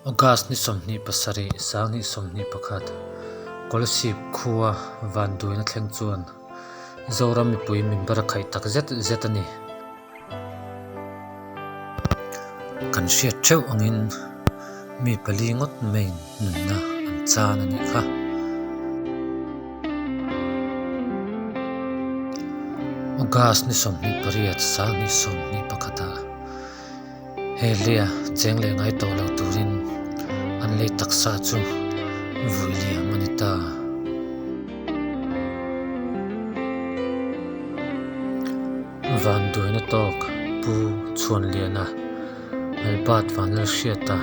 August ni 27, 2021, Kolasib khua vanduaina thleng chuan Zoram mipui min bar a khaih tak zet zet a ni. Kan hriat theuh angin mi pali ngawt maiin nunna an chan a nih kha. August ni 28, 2021 ah He lia cheng leh ngai tawh lo turin an lei taksa chu vui liam a ni ta. Vanduaina tawk Pu Chhuanliana, Albert Vanlalhriata,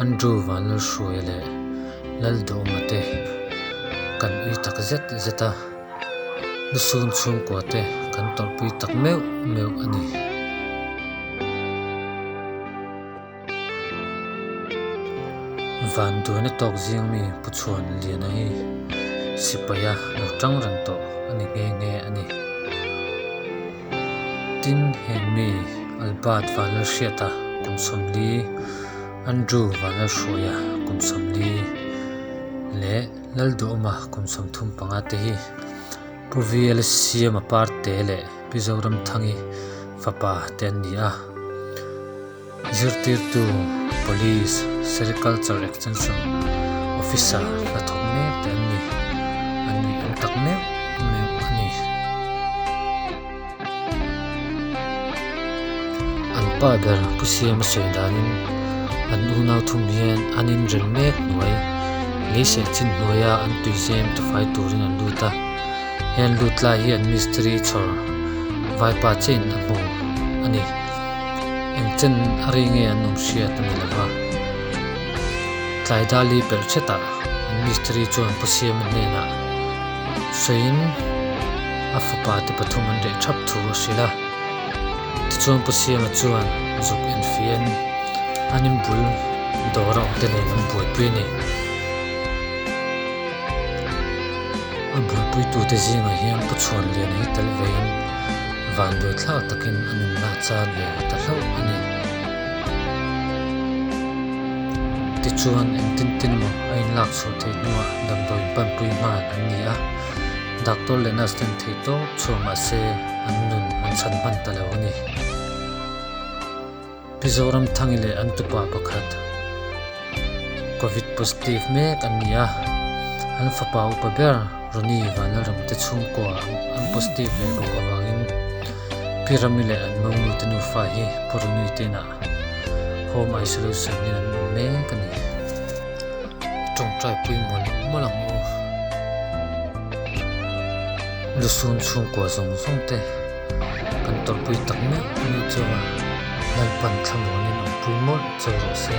Andrew Vanlalhruaia leh Lalduhawma te kan ui tak zet zet a. Lusun chhungkua te kan tawrhpui tak meuh meuh a ni. Vanduaina tawk zing mi Pu Chhuan Liana hi sipaia lo tang reng tawh a ni nghe nghe a ni. Tin, heng mi Albert Vanlalhriata kum 40, Andrew Vanlalhruaia kum 40 leh Lalduhawma kum 35 te hi Pu VL Siama Parte leh Pi Zoramthangi fapa te an ni a. Zirtirtu, Police, Sericulture Extension Officer hnathawk mek te an ni. An nuih awm tak meuh meuh a ni. An pa ber Pu Siama sawi danin an unau thum hian an inrel mek hnuai, leiseh chin hnuaia an tuizem tafai turin an lut a. He an lut lai hi an mistiri chhawr vaipa chein a hmu a ni. Eng chen a rei nge an awm hriat a ni lo va. Tlai dali pelh hretah an mistiri chuan Pu Siama hnenah sawiin a fapa te pathum an reh thap thu a hrilh a. Tichuan Pu Siama chuan zuk enfiahin an inbul dawr a awm te nen an buaipui a ni. A buaipuitute zingah hian Pu Chhuanliana hi tel vein vanduai thlak takin a nunna a chan ve ta hlauh a ni. Tichuan engtin tin emaw a inlak chhuah theih hnuah damdawiin panpui nghal an ni a, doctor leh nurse ten theih tawp chhuah mahse an nun an chhan hman ta lo a ni. Pi Zoramthangi leh an tupa pakhat Covid positive mek an ni a, an fapa upa ber Ronnie Vanlalramte chhungkua an positive ve bawk avangin Pi Rami leh an monu te nufa hi Pu Ronnie te inah home isolation in an awm mek a ni. Tawngtai pui mawlh mawlh ang u. Lusun chhungkua zawng zawng te. Kan tawrhpui tak meuh meuh chauh a, Lalpan thlamuanin awmpui mawlh chauh rawh se.